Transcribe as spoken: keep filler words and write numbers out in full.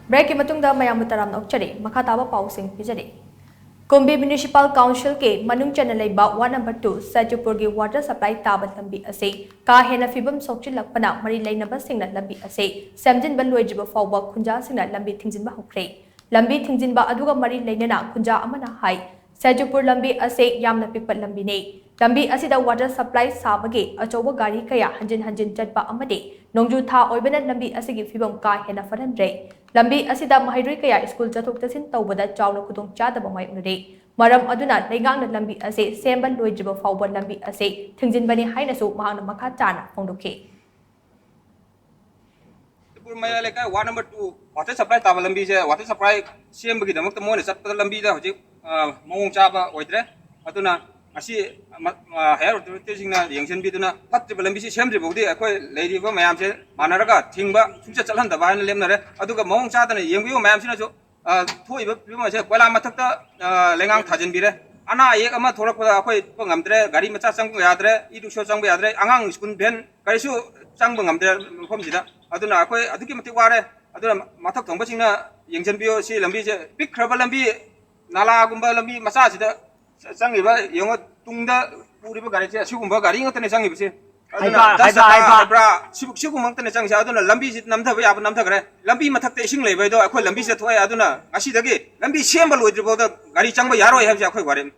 ꯕ꯭ꯔꯦꯛꯀꯤ ꯃꯇꯨꯡꯗ ꯃꯌꯥꯝꯕꯨ ꯇꯔꯥꯝꯅ ꯑꯣꯛꯆꯔꯤ꯫ ꯃꯈꯥ ꯇꯥꯕ ꯄꯥꯎꯁꯤꯡ ꯄꯤꯖꯔꯤ꯫ ꯀꯨꯝꯕꯤ ꯃ꯭ꯌꯨꯅꯤꯁꯤꯄꯥꯜ ꯀꯥꯎꯟꯁꯤꯜꯒꯤ ꯃꯅꯨꯡ ꯆꯟꯅ ꯂꯩꯕ ꯋꯥꯔꯗ ꯅꯝꯕꯔ ꯇꯨ ꯁꯦꯖꯨꯄꯨꯔꯒꯤ ꯋꯥꯇꯔ ꯁꯄ꯭ꯂꯥꯏ ꯇꯥꯕ ꯂꯝꯕꯤ ꯑꯁꯤ ꯀꯥ ꯍꯦꯟꯅ ꯐꯤꯕꯝ ꯁꯣꯛꯆꯤꯜꯂꯛꯄꯅ ꯃꯔꯤ ꯂꯩꯅꯕꯁꯤꯡꯅ ꯂꯝꯕꯤ ꯑꯁꯤ ꯁꯦꯝꯖꯤꯟꯕ ꯂꯣꯏꯗ꯭ꯔꯤꯕ ꯐꯥꯎꯕ ꯈꯨꯟꯖꯥꯁꯤꯡꯅ ꯂꯝꯕꯤ ꯊꯤꯡꯖꯤꯟꯕ ꯍꯧꯈ꯭ꯔꯦ꯫ ꯂꯝꯕꯤ ꯊꯤꯡꯖꯤꯟꯕ ꯑꯗꯨꯒ ꯃꯔꯤ ꯂꯩꯅꯅ ꯈꯨꯟꯖꯥ ꯑꯃꯅ ꯍꯥꯏ, ꯁꯦꯖꯨꯄꯨꯔ ꯂꯝꯕꯤ ꯑꯁꯤ ꯌꯥꯝꯅ ꯄꯤꯛꯄ ꯂꯝꯕꯤꯅꯤ꯫ ꯂꯝꯕꯤ ꯑꯁꯤꯗ ꯋꯥꯇꯔ ꯁꯄ꯭ꯂꯥꯏ ꯁꯥꯕꯒꯤ ꯑꯆꯧꯕ ꯒꯥꯔꯤ ꯀꯌꯥ ꯍꯟꯖꯤꯟ ꯍꯟꯖꯤꯟ ꯆꯠꯄ ꯑꯃꯗꯤ ꯅꯣꯡꯖꯨ ꯊꯥ ꯑꯣꯏꯕꯅ ꯂꯝꯕꯤ ꯑꯁꯤꯒꯤ ꯐꯤꯕꯝ ꯀꯥ ꯍꯦꯟꯅ ꯐꯠꯍꯟꯗ꯭ꯔꯦ꯫ ꯂꯝꯕꯤ ꯑꯁꯤꯗ ꯃꯍꯩꯔꯣꯏ ꯀꯌꯥ ꯁ꯭ꯀꯨꯜ ꯆꯠꯊꯣꯛ ꯆꯠꯁꯤꯟ ꯇꯧꯕꯗ ꯆꯥꯎꯅ ꯈꯨꯗꯣꯡꯆꯥꯗꯕ ꯃꯥꯌꯣꯛꯅꯔꯤ꯫ ꯃꯔꯝ ꯑꯗꯨꯅ ꯂꯩꯉꯥꯛꯅ ꯂꯝꯕꯤ ꯑꯁꯤ ꯁꯦꯝꯕ ꯂꯣꯏꯗ꯭ꯔꯤꯕ ꯐꯥꯎꯕ ꯂꯝꯕꯤ ꯑꯁꯤ ꯊꯤꯡꯖꯤꯟꯕꯅꯤ ꯍꯥꯏꯅꯁꯨ ꯃꯍꯥꯛꯅ ꯃꯈꯥ ꯇꯥꯅ ꯐꯣꯡꯗꯣꯛꯈꯤ꯫ ꯃꯅꯤꯄꯨꯔ ꯃꯌꯥꯏ ꯂꯩꯀꯥꯏ ward number two water supply ꯇꯥꯕ ꯂꯝꯕꯤꯁꯦ, ꯋꯥꯇꯔ ꯁꯄ꯭ꯂꯥꯏ ꯁꯦꯝꯕꯒꯤꯗꯃꯛꯇ ꯃꯣꯏꯅ ꯆꯠꯄꯗ ꯂꯝꯕꯤꯗ ꯍꯧꯖꯤꯛ, ꯑ, ꯃꯑꯣꯡ ꯆꯥꯕ ꯑꯣꯏꯗ꯭ꯔꯦ꯫ ꯑꯗꯨꯅ ꯉꯁꯤ ꯃ-, ꯑ, ꯍꯥꯌꯔ ꯑꯣꯊꯣꯔꯤꯇꯤꯁꯤꯡꯅ ꯌꯦꯡꯁꯤꯟꯕꯤꯗꯨꯅ ꯐꯠꯇ꯭ꯔꯤꯕ ꯂꯝꯕꯤꯁꯤ ꯁꯦꯝꯗ꯭ꯔꯤ ꯐꯥꯎꯗꯤ ꯑꯩꯈꯣꯏ ꯂꯩꯔꯤꯕ ꯃꯌꯥꯝꯁꯦ ꯃꯥꯟꯅꯔꯒ ꯊꯤꯡꯕ ꯁꯨꯡꯆꯠ ꯆꯠꯍꯟꯗꯕ ꯍꯥꯏꯅ ꯂꯦꯞꯅꯔꯦ꯫ ꯑꯗꯨꯒ ꯃꯑꯣꯡ ꯆꯥꯗꯅ ꯌꯦꯡꯕꯤꯌꯨ ꯃꯌꯥꯝꯁꯤꯅꯁꯨ, ꯑ, ꯊꯣꯛꯏꯕ ꯐꯤꯕꯝ ꯑꯁꯦ ꯀꯣꯏꯂꯥ ꯃꯊꯛꯇ, ꯑ, ꯂꯩꯉꯥꯡ ꯊꯥꯖꯤꯟꯕꯤꯔꯦ꯫ ꯑꯅꯥ ꯑꯌꯦꯛ ꯑꯃ ꯊꯣꯛꯂꯛꯄꯗ ꯑꯩꯈꯣꯏ ꯆꯠꯄ ꯉꯝꯗ꯭ꯔꯦ, ꯒꯥꯔꯤ ꯃꯆꯥ ꯆꯪꯕ ꯌꯥꯗ꯭ꯔꯦ, ꯏ ꯔꯤꯛꯁꯣ ꯆꯪꯕ ꯌꯥꯗ꯭ꯔꯦ, ꯑꯉꯥꯡ ꯁ꯭ꯀꯨꯜ ꯚꯦꯟ ꯀꯔꯤꯁꯨ ꯆꯪꯕ ꯉꯝꯗ꯭ꯔꯦ ꯃꯐꯝꯁꯤꯗ꯫ ꯑꯗꯨꯅ ꯑꯩꯈꯣꯏ ꯑꯗꯨꯛꯀꯤ ꯃꯇꯤꯛ ꯋꯥꯔꯦ꯫ ꯑꯗꯨꯅ ꯃꯊꯛ ꯊꯣꯡꯕꯁꯤꯡꯅ ꯌꯦꯡꯁꯤꯟꯕꯤꯌꯨ꯫ ꯁꯤ ꯂꯝꯕꯤꯁꯦ ꯄꯤꯛꯈ꯭ꯔꯕ ꯂꯝꯕꯤ, ꯅꯥꯂꯥꯒꯨꯝꯕ ꯂꯝꯕꯤ ꯃꯆꯥꯁꯤꯗ ꯆ-, ꯆꯪꯉꯤꯕ, ꯌꯦꯡꯉꯣ, ꯇꯨꯡꯗ ꯄꯨꯔꯤꯕ ꯒꯥꯔꯤꯁꯦ ꯑꯁꯤꯒꯨꯝꯕ ꯒꯥꯔꯤ ꯉꯥꯛꯇꯅꯦ ꯆꯪꯉꯤꯕꯁꯦ꯫ ꯑꯗꯨꯅ ꯍꯥꯏꯕ꯭ꯔꯥ, ꯗꯁ ꯍꯥꯏꯕ꯭ꯔꯥ, ꯆꯀꯥ ꯍꯥꯏꯕ꯭ꯔꯥ? ꯍꯥꯏꯕ꯭ꯔꯥ, ꯁꯤꯕꯨ-, ꯁꯤꯒꯨꯝꯕ ꯉꯥꯛꯇꯅꯦ ꯆꯪꯉꯤꯁꯦ꯫ ꯑꯗꯨꯅ ꯂꯝꯕꯤꯁꯤ ꯅꯝꯊꯕ ꯌꯥꯕ ꯅꯝꯊꯈ꯭ꯔꯦ꯫ ꯂꯝꯕꯤ ꯃꯊꯛꯇ ꯏꯁꯤꯡ ꯂꯩꯕ ꯍꯥꯏꯗꯣ ꯑꯩꯈꯣꯏ ꯂꯝꯕꯤꯁꯤꯗ ꯊꯣꯛꯑꯦ꯫ ꯑꯗꯨꯅ ꯉꯁꯤꯗꯒꯤ ꯂꯝꯕꯤ ꯁꯦꯝꯕ ꯂꯣꯏꯗ꯭ꯔꯤꯐꯥꯎꯗ ꯒꯥꯔꯤ ꯆꯪꯕ ꯌꯥꯔꯣꯏ ꯍꯥꯏꯕꯁꯦ ꯑꯩꯈꯣꯏ ꯋꯥꯔꯦꯞꯅꯤ꯫